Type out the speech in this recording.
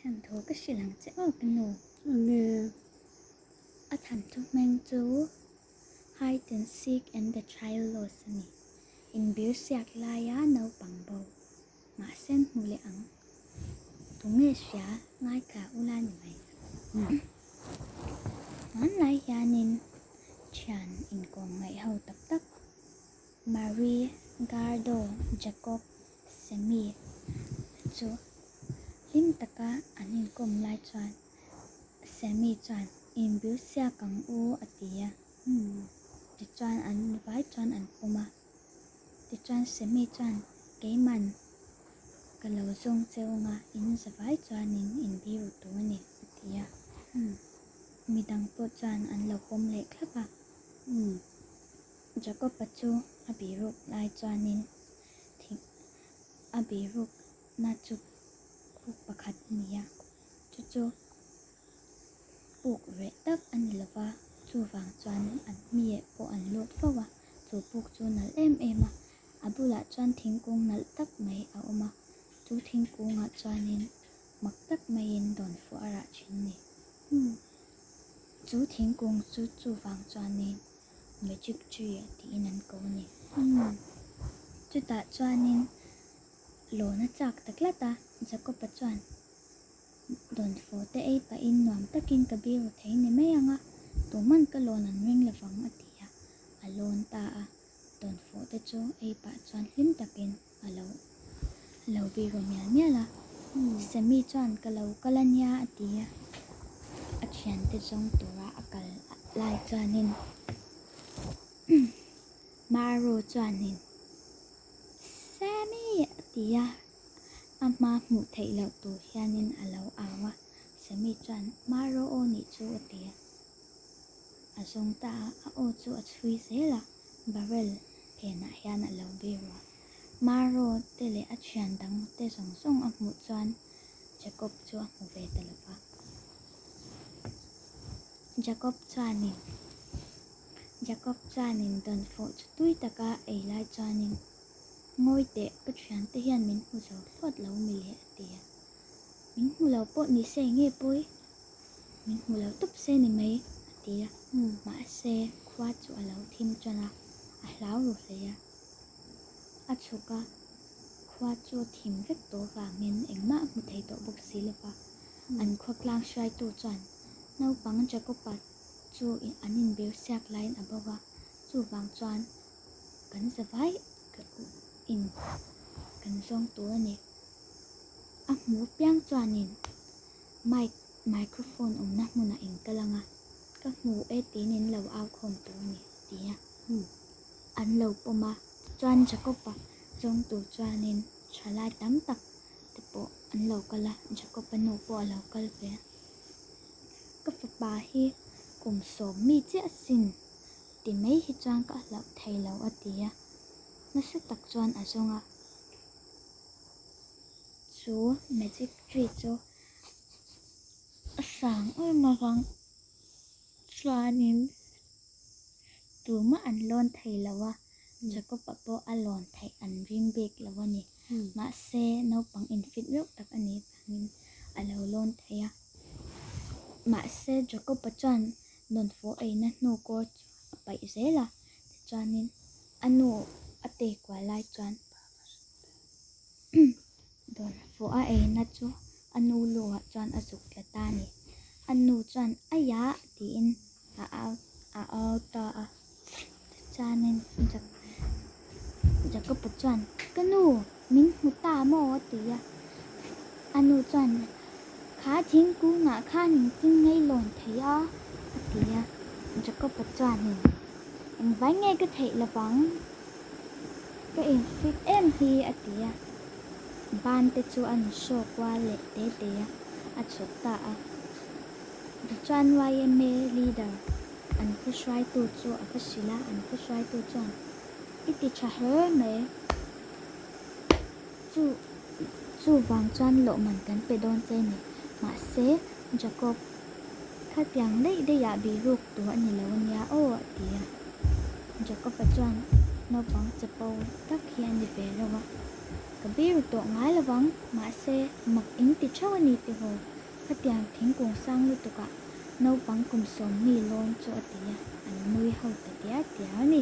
Thanthu ka hrilh ang che aw ka nu. Enge? A thanthu hming chu Hide and Seek and the Child Lost a ni. Inbir siak laia naupang bo. Mahse an hmu leh ang. Tunge hria ngaithla ula ni mai. Hmanlai hianin thian inkawm ngaih ho tak tak Marie, Gardo, Jacob, Semi chu hlim taka an inkawm lai chuan Semi chuan inbiu siak ang u a ti a. Tichuan an vai chuan an pawm a. Tichuan Semi chuan keiman ka lo zawng cheu anga in zavai chuanin inbiu tur a ni a ti a. Midang pawh chuan an lo pawm leh thlap a. Jacob-a chu a biruk lai chuanin thing a birukna chu puk pakhat a ni a, chu chu puk reh tak a ni lova, chuvang chuan an hmie pawh an lut fo a, chu puk chu nalh em em a, a bulah chuan thingkung nalh tak mai a awm a, chu thingkungah chuanin mak tak maiin dawnfuah a rah thin a ni. Chu thingkung chu chuvang chuanin Magic Tree tiin an ko a ni. Chutah chuanin lawn a chak ta tlat a, Jacob-a chuan dawnfawh te ei pahin nuam takin ka biru thei ni mai ang a, tuman ka lawn an ring lovang a ti a, a lawn ta a, dawnfawh te chu ei pah chuan hlim takin a lo lo biru mial mial a. Sammy chuan ka lo kal a nia a ti a, a thiante zawng tura a kal lai chuanin Maru chuanin Sammy a ti a, a hma hmuh theih loh tur hianin a lo au a, Sammy chuan Maru aw nih chu a ti a, a zawng ta a, a aw chu a chhui zel a. Barrel phenah hian a lo biru a. Maro te leh a thian dang te zawng zawng a hmuh chuan Jacob chu a hmu ve ta lo va. Jacob chuanin Jacob chuanin dawnfawh chu tui taka ei lai chuanin Ngawi teh, ka thiante hian min hmu zo thlawt lo mi le a ti a. Min hmu lo pawh ni se nge pawi? Min hmu lo tawp se ni mai, a ti a. Mahse, khua chu a lo thim tan a, a hlau ru hle a. A chhuk a, khua chu a thim vek tawh vangin engmah a hmu thei tawh bawk si lo va. An khua tlang hruaitu chuan naupang Jacob-a chu an inbir siak laiin a bo va, chuvang chuan kan zavai in kan zawng tur a ni. A hmu piang chuanin mic microphone awmna hmunah in kal ang a, ka hmu e tiin in lo au khawm tur a ni a ti a. An lo pawm a, chuan Jacob-a zawng tur chuanin thalai tam tak te pawh an lo kal a, Jacob-a nu pawh a lo kal ve a. Ka fapa hi kum sawm mi chiah asin ti mai hi chuan ka hlauh thei lo a ti a, nasa tak chuan a zawng a. Chu magic tree chu a sang em avang chuanin tumah an lawn thei lo a, Jacob-a pawh a lawn theih an ring bik lo a ni. Mahse naupang infit reuh tak a nih vangin a lo lawn thei a. Mahse Jacob-a chuan dawnfawh eina hnu kawr chu a paih zel a, tichuanin a nu a tei kual lai chuan Dawnfawh a eina chu a nu luhah chuan a zuk tla ta a ni. A nu chuan Aiah tiin a au a au ta a. Tichuanin Jacob-a chuan Ka nu min hmu ta maw? a ti a. A nu chuan Kha thingkungah khan engtin ngei lawn thei a? a ti a. Jacob-a chuanin Engvai nge ka theih lovang? Ka infit em hi a ti a, ban te chu a ni show kual leh te te a, a chhuk ta a. Tichuan yma leader an khaw hruaitu chu a va hrilh a, an khaw hruaitu chuan i ti tha her mai, chu chuvang chuan lawhman kan pe dawn che ni, mahse Jacob khatiang daih daihah bihruk tur a ni lo ania aw a ti a. Jacob-a chuan naupang chapo tak hi a ni ve lo a, Ka biru tawh ngai lovang, mahse mak in ti theuh a ni tihawr. Khatiang thingkung sang lutukah naupang kum sawmmi lawn chu a ti a, an nui ho ta diar diar a ni.